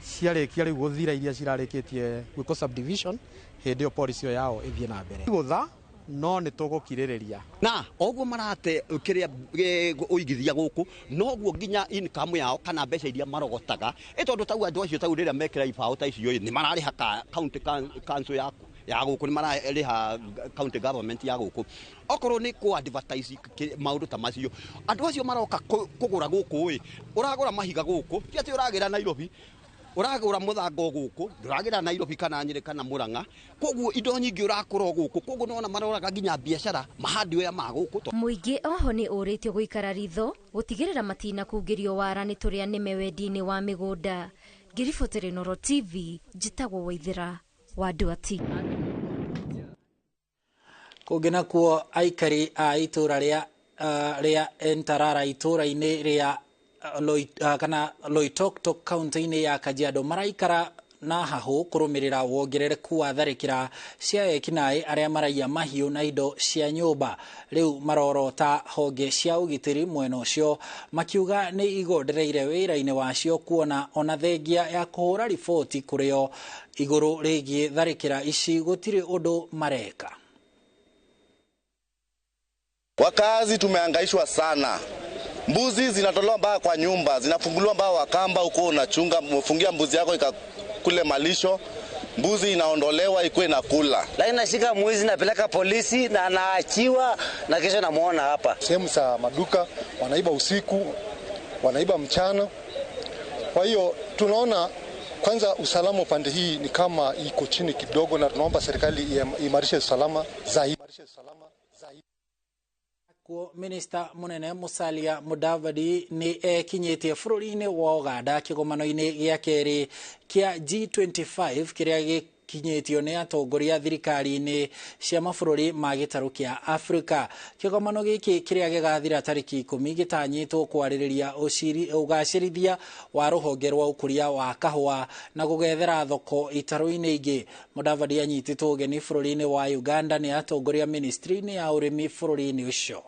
ciarĩkia rĩu gũthira iria cirarĩkĩtie gwĩkwo subdivision, hĩndĩ ĩyo policy yao ĩthiĩ na mbere. Gũtha no nĩ tũgũkirĩrĩria na oguo marate kiria uigithia guku noguo nginya income yao kana mbeca iria marogotaga tondu tau andu acio tau riria mekira ibao ta icio ni marariha county council yaku ya guku ni marariha county government ya guku okorwo ni ku advertise maundu ta macio andu acio maroka kugura guku ĩ uragura mahiga guku ti ati uragira Nairobi uragura muthango guku nduragira Nairobi kana Nyeri kana Murang'a koguo indo nyingi urakura guku koguo nona maroraga nginya biacara mahardware ma guku. Muingi oho ni uritio guikara ritho gutigirira matina kungirio wara ni turia nime wendi-ini wa migunda. Ngiribotere Inooro TV, njitagwo Waithira wa Nduati. Kungi nakuo aikari a itura ria Entarara itura-ini ria kana Loitoktok kaunti-inĩ ya Kajiado maraikara na hahu kũrũmĩrĩra wongerereku wa tharĩkĩra cia ekinaĩ arĩa maraiya mahiũ na indo cia nyũmba. Rĩu marorota honge cia ũgitĩri mwena ũcio makiuga nĩ igondereire wĩra-inĩ wacio kuona ona thengia ya kũhũra riboti kũrĩo igũrũ rĩgiĩ tharĩkĩra ici gũtirĩ ũndũ mareka. Wakazi tumehangaishwa sana. Mbuzi zinatolewa mpaka kwa nyumba, zinafunguliwa mpaka wakamba huko, unachunga mfungia mbuzi yako ikakule malisho, mbuzi inaondolewa ikuwe inakula. Lakini nashika mwizi napeleka polisi na anaachiwa na kesho namuona hapa. Sehemu za maduka wanaiba usiku, wanaiba mchana. Kwa hiyo tunaona kwanza usalama upande hii ni kama iko chini kidogo, na tunaomba serikali iimarishe usalama zaidi. Kuo Minister munene Musalia Mudavadi ni ekinyitie bũrũri-inĩ wa Uganda kĩgomano-inĩ gĩa kerĩ kĩa G25 kĩrĩa gĩkinyĩtio nĩ atongoria thirikari-inĩ cia mabũrũri ma gĩtarũ kĩa Afrika. Kĩgomano gĩkĩ kĩrĩa gĩgathira tarĩki 10 gĩtanyĩtwo kwarĩrĩria ũgacĩrithia wa rũhonge rwa ũkũria wa kahũa na gũgethera thoko itarũ-inĩ ingĩ. Mudavadi anyitĩtwo ũgeni bũrũri-inĩ wa Uganda nĩ atongoria ministry-inĩ ya ũrĩmi bũrũri-inĩ ũcio.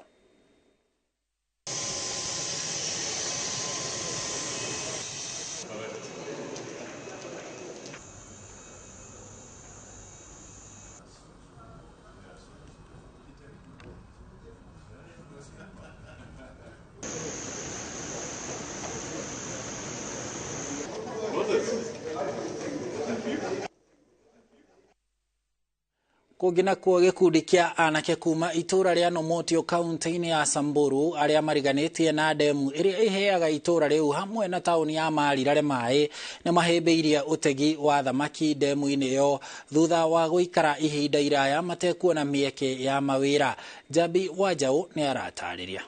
Kũngĩ nakuo gĩkundi kĩa anake kuma itũra rĩa Nomotio kaunti-inĩ ya Samburu arĩa mariganĩtie na ndemu ĩrĩa ĩheaga itũra rĩu hamwe na taũni ya Marirare maĩ nĩ mahĩmbĩirie ũtegi wa thamaki ndemu-inĩ ĩyo thutha wa gũikara ihinda iraya matekuona mĩeke ya mawĩra. Njambi Wanjaũ nĩ aratarĩria.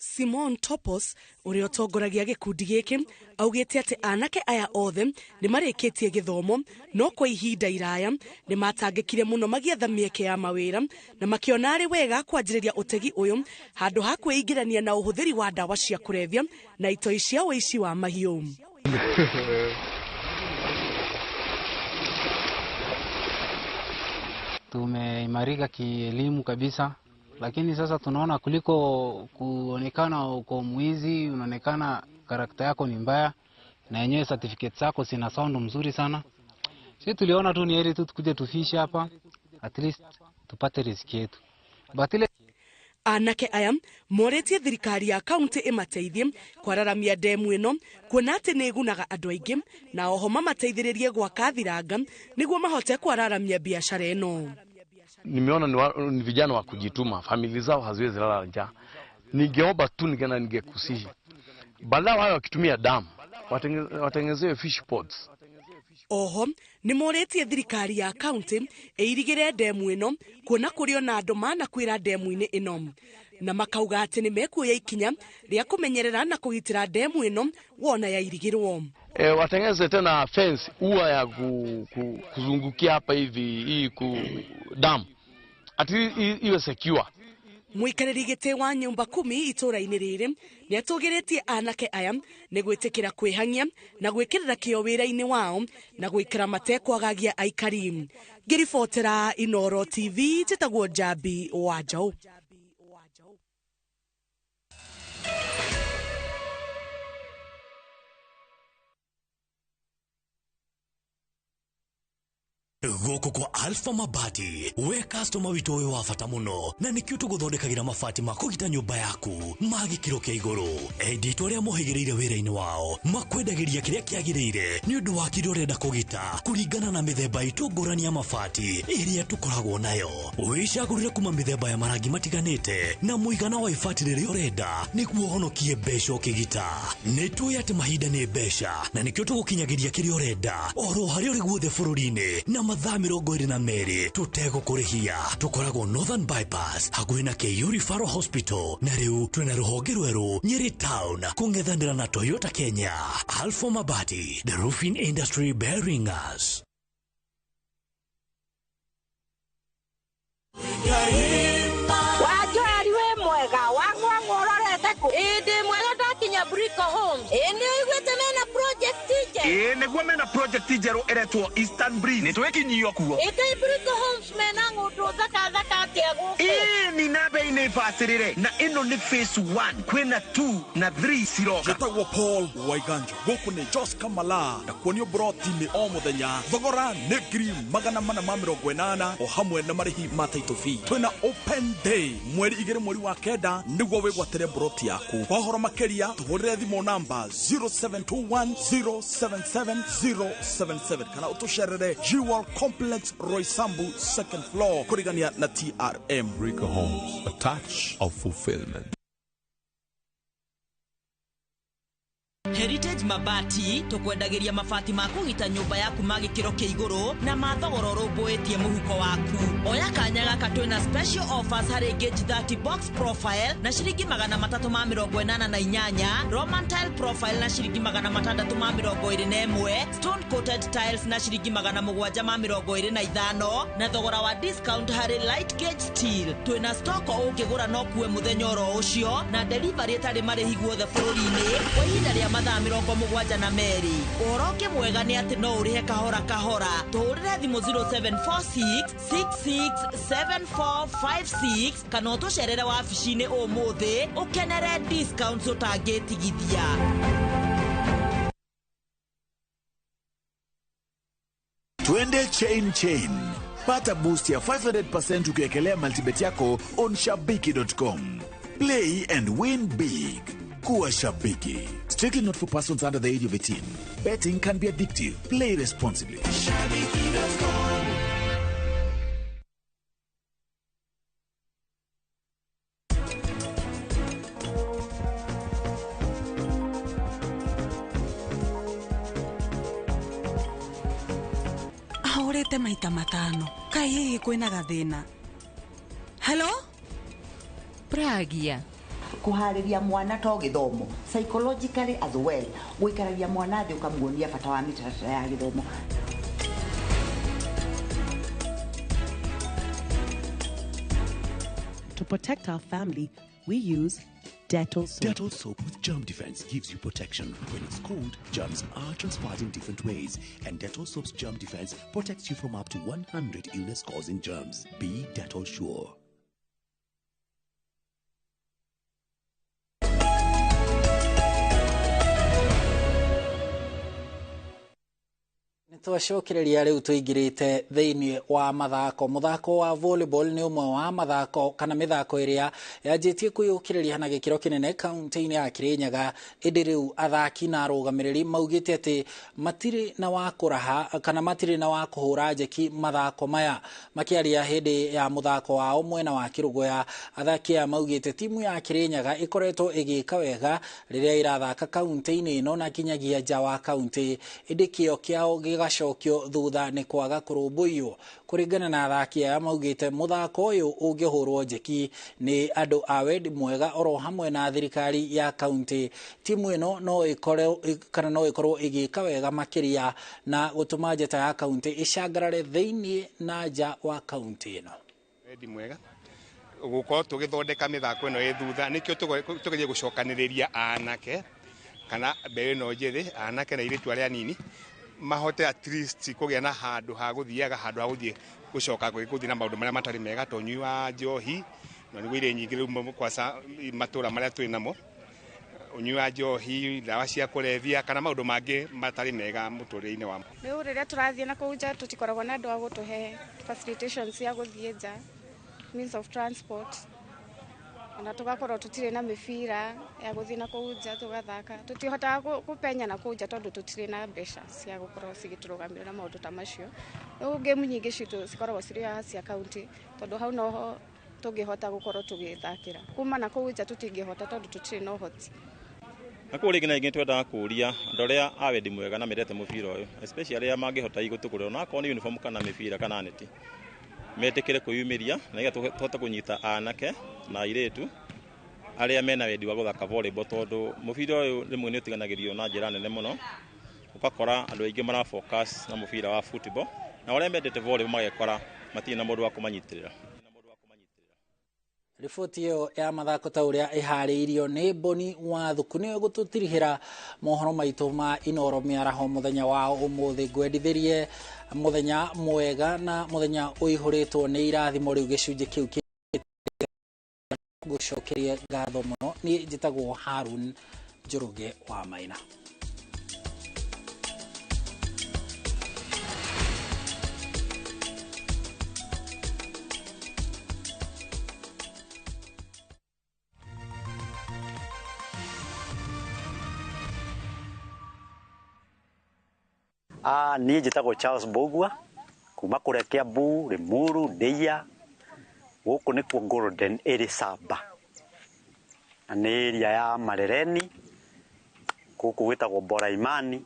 Simon Topos ũrĩa ũtongoragia gĩkundi gĩkĩ augĩte atĩ anake aya othe nĩ marĩkĩtie gĩthomo, no kwa ihinda iraya nĩ matangĩkire mũno magĩetha mĩeke ya mawĩra na makĩona arĩ wega kwanjĩrĩria ũtegi ũyũ handũ ha kwĩingĩrania na ũhũthĩri wa ndawa cia kũrebia na itoi cia ũici wa mahiũ. Tumeimarika kielimu kabisa, lakini sasa tunaona kuliko kuonekana uko mwizi, unaonekana karakta yako ni mbaya na yenyewe certificate zako zina sound mzuri sana. Sisi tuliona tu ni heri tu tukuje tufishi hapa, at least tupate riziki yetu. But ile Anake aya morĩtie thirikari ya kaunti ĩmateithie kwararamia ndemu ĩno kuona atĩ nĩ ĩgunaga andũ aingĩ, na oho mamateithĩrĩrie gwaka thiranga nĩguo mahote kwararamia biacara ĩno. Nimeona ni vijana wa kujituma, familia zao haziwezi lala njaa. Ningeomba tu ningena ningekusihi, badala wao wakitumia damu watengenezewe fish pods. Oho nĩ morĩtie thirikari ya kaunti ĩirigĩre ndemu ĩno kuona kũrĩ ona andũ manakwĩra ndemu-inĩ ĩno, na makauga atĩ nĩ mekuoya ikinya rĩa kũmenyerera na kũgitĩra ndemu ĩno wona yairigĩrwo. Watengeneze tena fence ua ya kuzungukia hapa hivi hii damu ati iwe secure. Mũikarĩri gĩtĩ wa nyũmba 10 itũũra-inĩ rĩrĩ nĩ atũgĩrĩtie anake aya nĩ gwĩtĩkĩra kwĩhang'ia na gwĩkĩrĩra kĩo wĩra-inĩ wao na gũikara matekwagagia aikari. Ngĩribotera Inooro TV, njĩtagwo Njambi wa Njaũ. Gũkũ kwa Alpha Mabati, we customer witũ ũyũ wa bata mũno, na nĩkĩo tũgũthondekagĩra mabati ma kũgita nyũmba yaku ma gĩkĩro kĩa igũrũ. Endia itũ arĩa mohĩgĩrĩire wĩra-inĩ wao makwendagĩria kĩrĩa kĩagĩrĩire nĩ ũndũ wa kĩrĩa ũrenda kũgita kũringana na mĩthemba itũ ngũrani ya mabati ĩrĩa tũkoragwo nayo. Wĩcagũrĩre kuma mĩthemba ya marangi matiganĩte na mũigana wa ibati rĩrĩa ũrenda nĩguo ũhonokie mbeca ũkĩgita. Nĩ tũĩ atĩ mahinda nĩ mbeca na nĩkĩo tũgũkinyagĩria kĩrĩa ũrenda oro harĩa ũrĩ guothe bũrũri-inĩ na mathaa 22 tũtegũkũrĩhia. Tũkoragwo Northern Bypass hakuhĩ na KU Referral Hospital, na rĩu twĩna rũhonge rwerũ Nyeri Town kũng'ethanĩra na Toyota Kenya. Alpha Mabati, the roofing industry bearing us. Wanjoeri wĩ mwega wang'wang'wa ũrorete kũ? Ĩ ndĩ mwega ndakinya Brico Homes. Ĩ nĩ ũiguĩte mena project njerũ? Ĩ nĩguo mena project njerũ ĩretwo Eastern Breeze. Nĩ twĩkinyio kuo. Ĩ kaĩ Brico Homes mena ng'ũndũ thaka thaka atĩa gũkũ? Ĩ ni na bei nĩ bacĩrĩre, na ĩno nĩ phase 1, kwĩna 2 na 3 ciroka. Njĩtagwo Paul Waiganjo, gũkũ nĩ Jos Kamala, na kuonio broti-inĩ o mũthenya. Thogora nĩ 480,000 o hamwe na marĩhi ma title fee. Twĩna open day mweri 2 mweri wa 9 nĩguo wĩgwatĩre broti yaku. Kwa ũhoro makĩria tũhũrĩre thimũ namba 0721077077 kana ũtũcerere Jewel Complex Roysambu second floor kũrigania na TRM. Rico Homes, a touch of fulfillment. Heritage Mabati tukwendagĩria mabati ma kũgita nyũmba yaku ma gĩkĩro kĩa igũrũ na ma thogora ũrũmbũĩtie mũhuko waku. Oya kanya gaka twĩna special offers harĩ gauge 30 box profile na ciringi 388, Roman tile profile na ciringi 621, stone coated tiles na ciringi 725, na thogora wa discount harĩ light gauge steel. Twĩna stock ũngĩgũra no kuwe mũthenya oro ũcio na delivery ĩtarĩ marĩhi guothe bũrũri-inĩ kwa ihinda rĩa mathaa 72. Ũhoro ũngĩ mwega nĩ atĩ no ũrĩhe kahora kahora. Tũhũrĩre thimũ 0746 667456 kana ũtũcerere wabici-inĩ ũmũthĩ ũkenere discounts ũtangĩtigithia. Twende chain chain. Pata boost ya 500% ukiwekelea multibet yako on shabiki.com. Play and win big. Kuwa Shabiki. Strictly not for persons under the age of 18. Betting can be addictive. Play responsibly. Shabiki.com. Ahũrĩte maita matano. Kaĩ hihi kwĩna gathĩna? Hello? Pragia. Kuharĩria mwana to gĩthomo, psychologically as well, gũikaragia mwana thĩ ũkamuonia bata wa mĩtaratara ya gĩthomo. To protect our family, we use Dettol soap. Dettol soap with germ defense gives you protection. When it's cold, germs are transferred in different ways, and Dettol soap's germ defense protects you from up to 100 illness-causing germs. Be Dettol sure. Twacokereria riu tuingirite thiini wa mathako. Muthako wa volleyball ni umwe wa mathako kana mithako iria yanjitie kwiyukiriria na gikiro kinene kaunti-ini ya Kirinyaga, indi riu athaki na arugamiriri maugite ati matiri na wa kuraha kana matiri na wa kuhura njeki mathako maya. Makiaria hindi ya muthako wao mwena wa Kirugoya, athaki aya maugite timu ya Kirinyaga ikoretwo igika wega riria irathaka kaunti-ini ino na kinyagia nja wa kaunti, indi kio kiao gĩgacokio thutha nĩ kwaga kũrũmbũiyo. Kũringana na athaki aya maugĩte mũthako ũyũ ũngĩhũrwo njeki nĩ andũ a wendi mwega oro hamwe na thirikari ya kaunti, timu ĩno no ĩkorwo ĩgĩka wega makĩria na gũtũma njata ya kaunti ĩcangarare thĩinĩ na nja wa kaunti ĩno. Wendi mwega gũkorwo tũgĩthondeka mĩthako ĩno ĩ thutha, nĩkĩo tũgerie gũcokanĩrĩria anake kana mbeũ ĩno njĩthĩ, anake na airĩtu arĩa anini mahote at least kũgĩa na handũ ha gũthiaga, handũ ha gũthiĩ gũcoka gũthiĩ na maũndũ marĩa matarĩ mega ta ũnyui wa njohi, na nĩguo irio nyingĩ rĩu kwaca matũra marĩa twĩ namo, ũnyui wa njohi, ndawa cia kũrebia kana maũndũ mangĩ matarĩ mega mũtũrĩre-inĩ wamo. Rĩu rĩrĩa tũrathiĩ na kũu nja tũtikoragwo na andũ a gũtũhe facilitations cia gũthiĩ nja, means of transport, ona tugakorwo tutire na mĩbira ya gũthiĩ na kũu nja tũgathaka. Tũtihotaga kũpenya na kũu nja tondũ tũtirĩ na mbeca cia gũkorwo cigĩtũrũgamĩrĩra na maũndũ ta macio. Rĩu game nyingĩ citũ cikoragwo cirĩ haha cia kaunti tondũ hau noho tũngĩhota gũkorwo tũgĩthakĩra. Kuma na kũu nja tũtingĩhota tondũ tũtirĩ na ũhoti. Na kũu rĩngĩ na rĩngĩ twendaga kũria andũ arĩa a wendi mwega na mendete mũbira ũyũ, especially arĩa mangĩhota gũtũgũrĩra ona akorwo nĩ uniform kana mĩbira kana neti, metĩkĩre kwĩyumĩria na nĩgetha tũhote kũnyita anake na airĩtu arĩa mena wendi wa gũthaka volleyball, tondũ mũbira ũyũ rĩmwe nĩ ũtiganagĩrio na njĩra nene mũno, ũgakora andũ aingĩ mara focus na mũbira wa football na arĩa mendete volleyball magekora matirĩ na mũndũ wa kũmanyitĩrĩra. Riboti ĩyo ya mathako ta ũrĩa ĩharĩirio nĩ Boni Wathuku nĩyo ĩgũtũtirihĩra mohoro maitũ ma Inoro mĩaraho mũthenya wa ũmũthĩ. Ngwendithĩrie mũthenya mwega na mũthenya ũihũrĩtwo nĩ irathimo. Rĩu gĩcunjĩ kĩu gũcokeria ngatho mũno. Niĩ njĩtagwo Harun Njoroge wa Maina. Niĩ njĩtagwo Charles Mbugua kuma kũrĩa Kiambu, Limuru, Ndeia. Gũkũ nĩkuo Golden ĩrĩ Samba, na nĩ area ya Marereni. Gũkũ gwĩtagwo Boraimani.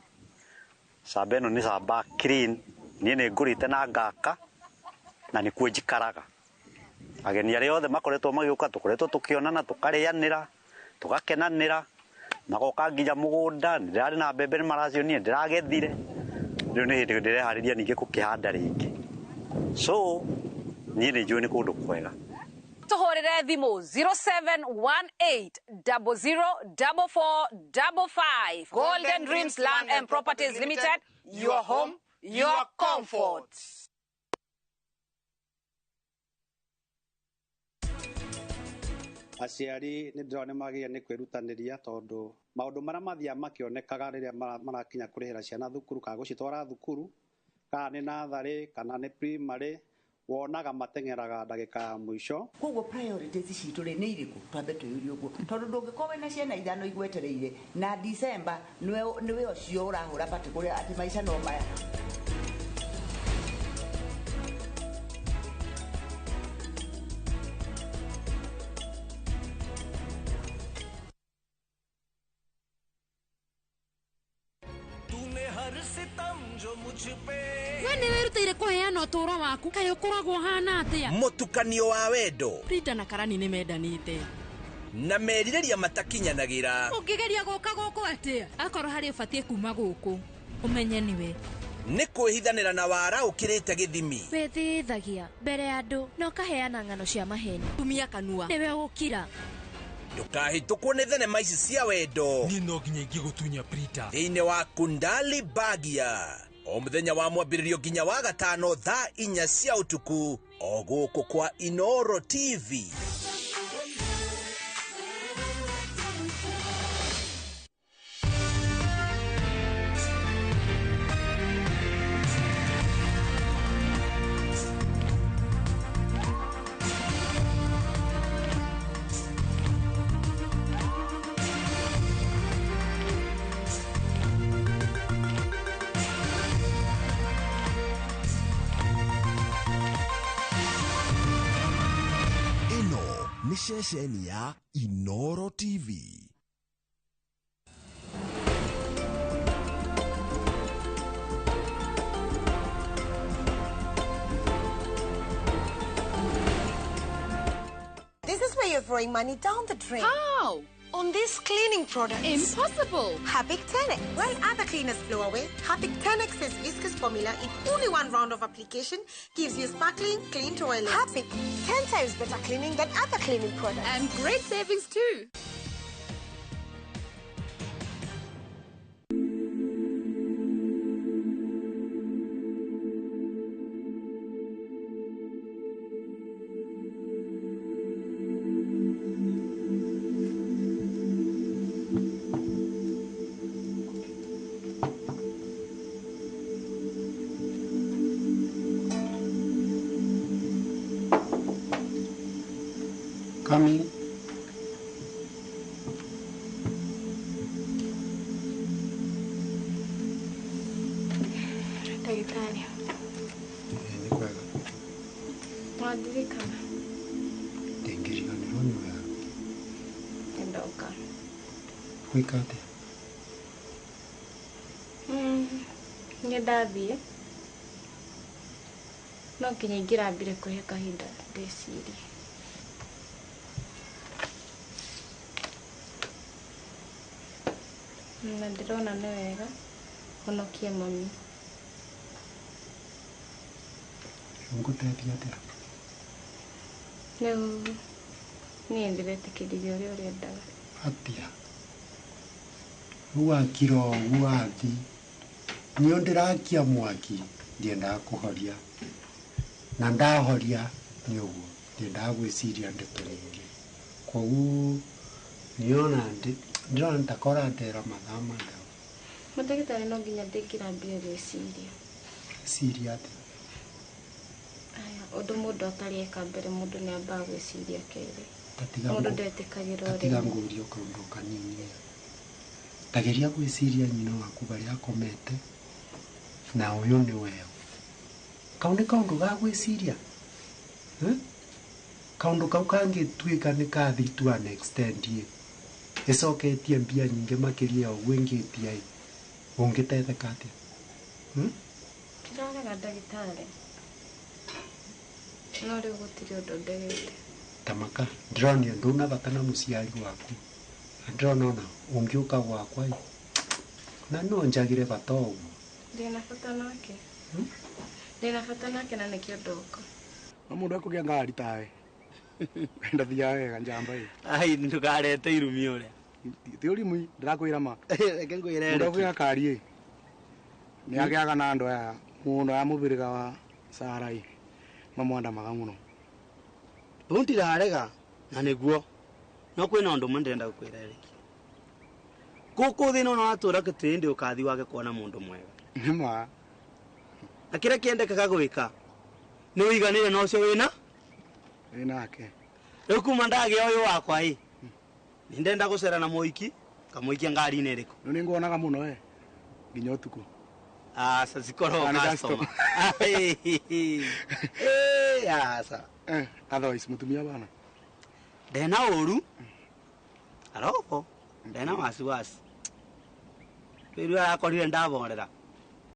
Samba ĩno nĩ samba clean. Niĩ nĩ ngũrĩte na ngaka na nĩkuo njikaraga. Ageni arĩa othe makoretwo magĩũka tũkoretwo tũkĩonana, tũkarĩanĩra, tũgakenanĩra, magoka nginya mũgũnda. Ndĩrarĩ na mbembe nĩ maracionire, ndĩragethire. Rĩu nĩ hĩndĩ ndĩreharĩria ningĩ gũkĩhanda rĩngĩ. So niĩ nĩ njũĩ nĩ kũndũ kwega. Tũhũrĩre thimũ 0718004455. Golden Dreams Land and Properties Limited, your home, your comfort. Aciari nĩ ndĩrona nĩ magĩrĩire nĩ kwĩrutanĩria tondũ maũndũ marĩa mathiaga makĩonekaga rĩrĩa marakinya kũrĩhĩra ciana thukuru kana gũcitwara thukuru, kana nĩ natharĩ kana nĩ primary, wonaga mateng'eraga ndagĩka ya mũico. Koguo priorities citũ rĩ nĩ irĩkũ? Twambe twĩyũrie ũguo, tondũ ndũngĩkorwo wĩna ciana ithano igwetereire na December nĩwe ũcio ũrahũra bati kũrĩa atĩ maica no maya. We nĩ wĩrutĩire kũheana ũtũũro waku, kaĩ ũkoragwo ũhana atĩa? Mũtukanio wa wendo. Frida na Karani nĩ mendanĩte. Na merirĩria matakinyanagĩra. Ũngĩgeria gũka gũkũ atĩa? Akorwo harĩ ũbatiĩ kuma gũkũ, ũmenye nĩwe. Nĩ kwĩhithanĩra na wara ũkĩrĩte gĩthimi. Wĩthĩithagia mbere ya andũ na ũkaheana ng'ano cia maheni. Tumia kanua. Nĩwe ũgũkira. Ndũkahĩtũkwo nĩ thenema ici cia wendo. Niĩ no nginya ingĩgũtunya Prita. Thĩinĩ wa Kundali Bagia. O mũthenya wa mwambĩrĩrio nginya wa gatano thaa 4 cia ũtukũ o gũkũ kwa Inoro TV. Ceceni ya Inoro TV. This is where you're throwing money down the drain. How? On this cleaning product. Impossible. Harpic 10X. While other cleaners blow away, Harpic 10X's viscous formula in only one round of application gives you sparkling, clean toilet. Harpic, 10 times better cleaning than other cleaning products. And great savings too. Coming. Ndagĩtarĩ. Nĩ kwega. Wandirikana? Ndingĩriganĩrwo nĩ wega. Nĩndoka. Gwĩka atĩa? Nĩ ndathiĩ. No nginya ingĩrambire kũhe kahinda ndĩcirie. Na ndĩrona nĩ wega honokie mami. Ngũteithia atĩa? Rĩu niĩ ndĩretĩkĩririe ũrĩa ũrendaga. Atĩa? Rĩu wakira ũguo wathi. Niĩ ndĩrakia mwaki ndiendaga kũhoria. Na ndahoria nĩ ũguo ndiendaga gwĩciria ndeto rĩngĩ. Kwoguo niona ndĩrona ta korandera mathaa mandawa. Mandagĩtarĩ no nginya ndĩngĩrambire gwĩciria. Ciria atĩa? Aya, ũndũ mũndũ atarĩ eka mbere mũndũ nĩ ambaga gwĩciria kerĩ. Mũndũ ndetĩkagĩra ũrĩa. Tiga ngũrie kaũndũ kanini. Tageria gwĩciria nyina waku barĩa akomete na ũyũ nĩ weũ. Kau nĩ kaũndũ ga gwĩciria? Kaũndũ kau kangĩtuĩka nĩ kathi to an extent ĩ ĩcoketie mbia nyingĩ makĩria ya ũguo ĩngĩtia ĩ ũngĩtetheka atĩa? Ndĩrarega ndagĩtarĩ. No rĩu gũtirĩ ũndũ ndegete. Tamaka, ndĩronia ndũna bata na mũciari waku. Na ndĩrona ona ũngĩũka gwakwa ĩ na no njagĩre bata ũguo. Ndĩna bata nake. Ndĩna bata nake na nĩkĩo ndoka. No mũndũ ekũgĩa ngari tawe. Ndathiaga wega njamba ĩ. Ai ndũkarete irumi ũrĩa. Ti ũrimũ ndĩrakwĩra ma. Reke ngwĩre. Mũndũ ekũgĩa ngari ĩ nĩ agĩaga na andũ aya mũndũ aya mũbĩrĩga wa Sara ĩ mamwandamaga mũno. Bau ndirarega na nĩguo no kwĩna ũndũ ũmwe ndĩrenda gũkwĩra Eric. Gũkũ thĩ ĩno watũra gĩtĩndĩ ũkathi wage kuona mũndũ mwega. Nĩ ma. Na kĩrĩa kĩendekaga gwĩka nĩ ũiganĩre na ũcio wĩna wĩnake. Rĩu kuma ndagĩa ũyũ wakwa ĩ nĩ ndenda gũcera na mũiki kamũikia ngari-inĩ ĩrĩkũ. Rĩu nĩ nguonaga mũno we nginya ũtukũ. Aca cikorwo customer. Aca. Otherwise mũtumia bana. Ndena ũru aroko ndena wasiwasi. Rĩu arakorire ndaborera.